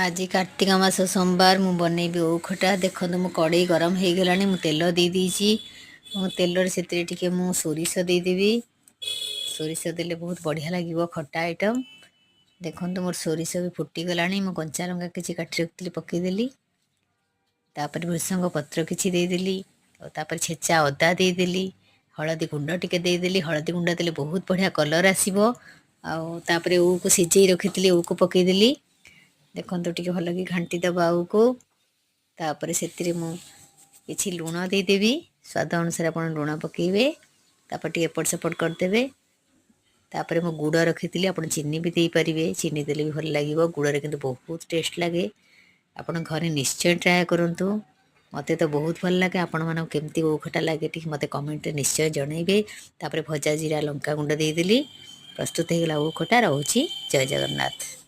ଆଜି କାର୍ତ୍ତିକ ମାସ ସୋମବାର, ମୁଁ ବନେଇବି ଓଉ ଖଟା। ଦେଖନ୍ତୁ, ମୁଁ କଡ଼େଇ ଗରମ ହେଇଗଲାଣି, ମୁଁ ତେଲ ଦେଇଦେଇଛି ଏବଂ ତେଲରେ ସେଥିରେ ଟିକେ ମୁଁ ସୋରିଷ ଦେଇଦେବି। ସୋରିଷ ଦେଲେ ବହୁତ ବଢ଼ିଆ ଲାଗିବ ଖଟା ଆଇଟମ୍। ଦେଖନ୍ତୁ, ମୋର ସୋରିଷ ବି ଫୁଟିଗଲାଣି। ମୁଁ କଞ୍ଚା ଲଙ୍କା କିଛି କାଟି ରଖିଥିଲି, ପକାଇଦେଲି। ତାପରେ ଭୃସଙ୍ଗ ପତ୍ର କିଛି ଦେଇଦେଲି ଆଉ ତାପରେ ଛେଚା ଅଦା ଦେଇଦେଲି। ହଳଦୀ ଗୁଣ୍ଡ ଟିକେ ଦେଇଦେଲି। ହଳଦୀ ଗୁଣ୍ଡ ଦେଲେ ବହୁତ ବଢ଼ିଆ କଲର୍ ଆସିବ। ଆଉ ତାପରେ ଓଉକୁ ସିଝେଇ ରଖିଥିଲି, ଓଉକୁ ପକାଇଦେଲି। ଦେଖନ୍ତୁ, ଟିକେ ଭଲକି ଘାଣ୍ଟି ଦେବା ଓଉକୁ। ତାପରେ ସେଥିରେ ମୁଁ କିଛି ଲୁଣ ଦେଇଦେବି। ସ୍ୱାଦ ଅନୁସାରେ ଆପଣ ଲୁଣ ପକାଇବେ। ତାପରେ ଟିକେ ଏପଟ ସେପଟ କରିଦେବେ। ତାପରେ ମୁଁ ଗୁଡ଼ ରଖିଥିଲି, ଆପଣ ଚିନି ବି ଦେଇପାରିବେ। ଚିନି ଦେଲେ ବି ଭଲ ଲାଗିବ, ଗୁଡ଼ରେ କିନ୍ତୁ ବହୁତ ଟେଷ୍ଟ ଲାଗେ। ଆପଣ ଘରେ ନିଶ୍ଚୟ ଟ୍ରାଏ କରନ୍ତୁ। ମୋତେ ତ ବହୁତ ଭଲ ଲାଗେ। ଆପଣମାନଙ୍କୁ କେମିତି ଓଉ ଖଟା ଲାଗେ, ଟିକେ ମୋତେ କମେଣ୍ଟରେ ନିଶ୍ଚୟ ଜଣାଇବେ। ତାପରେ ଭଜା ଜିରା, ଲଙ୍କା ଗୁଣ୍ଡ ଦେଇଦେଲି। ପ୍ରସ୍ତୁତ ହେଇଗଲା ଓଉ ଖଟା। ରହୁଛି, ଜୟ ଜଗନ୍ନାଥ।